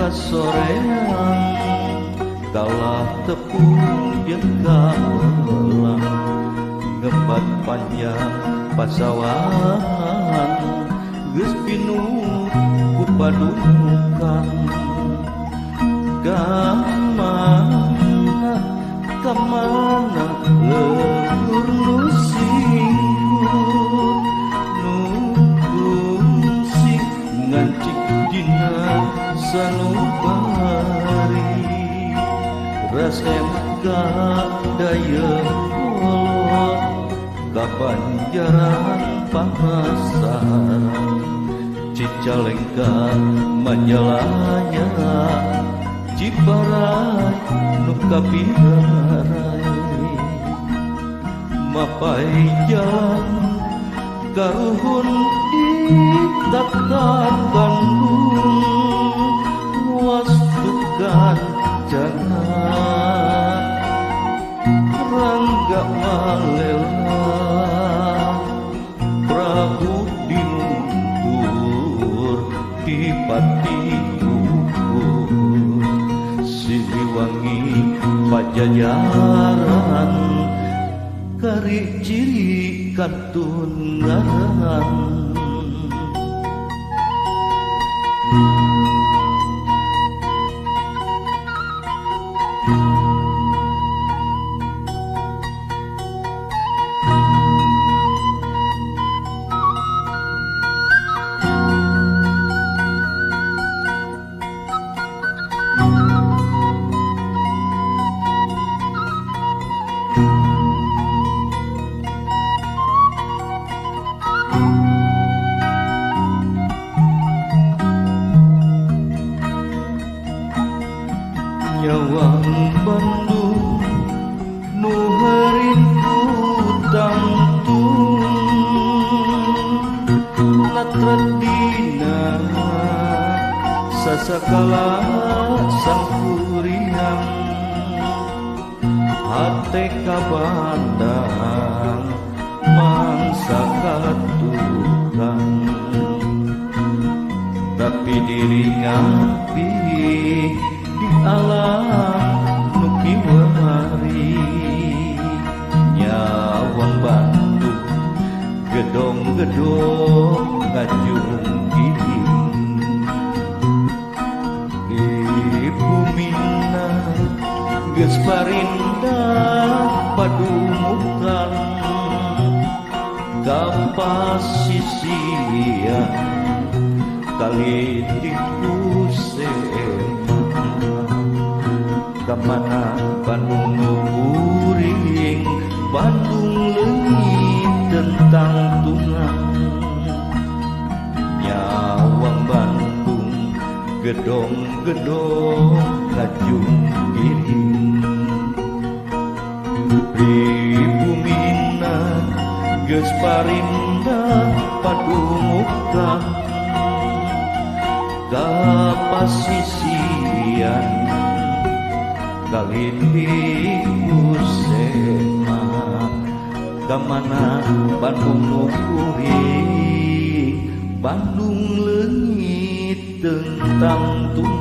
Kasoreang kalah tepung jeung kamelang ngebat panjang pasawahan geus pinuh ku padukan. Kamana kamana leueur nu singkur nu kungsi ngancik dina sanubari rasa ka Dayeuhkolot ka Banjaran Pamasaran Cicalengka Majalaya Ciparai nu kapiharai mapai jalan karuhun di tatar Bandung wastukan jangan Rangga Malela Prabu dinuntur dipati ukur Siliwangi Pajajaran kari ciri kantun ngaran. Nyawang Bandung nu heurin tangtung natradina sasakala sangkuriang hate kabandang mangsa katukang tapi diri ngapi di alam nu kiwari. Nyawang Bandung gedong-gedong ngajung giling di bumina geus parindah padumukan kapasisian kali di kamana Bandung nu kuring Bandung leungit tentang tungang. Nyawang Bandung gedong-gedong ngajung giring di bumina geus parindah padumukan kapasisian kalindi kusema kamana Bandung nu kuring Bandung leungit tentang tungang.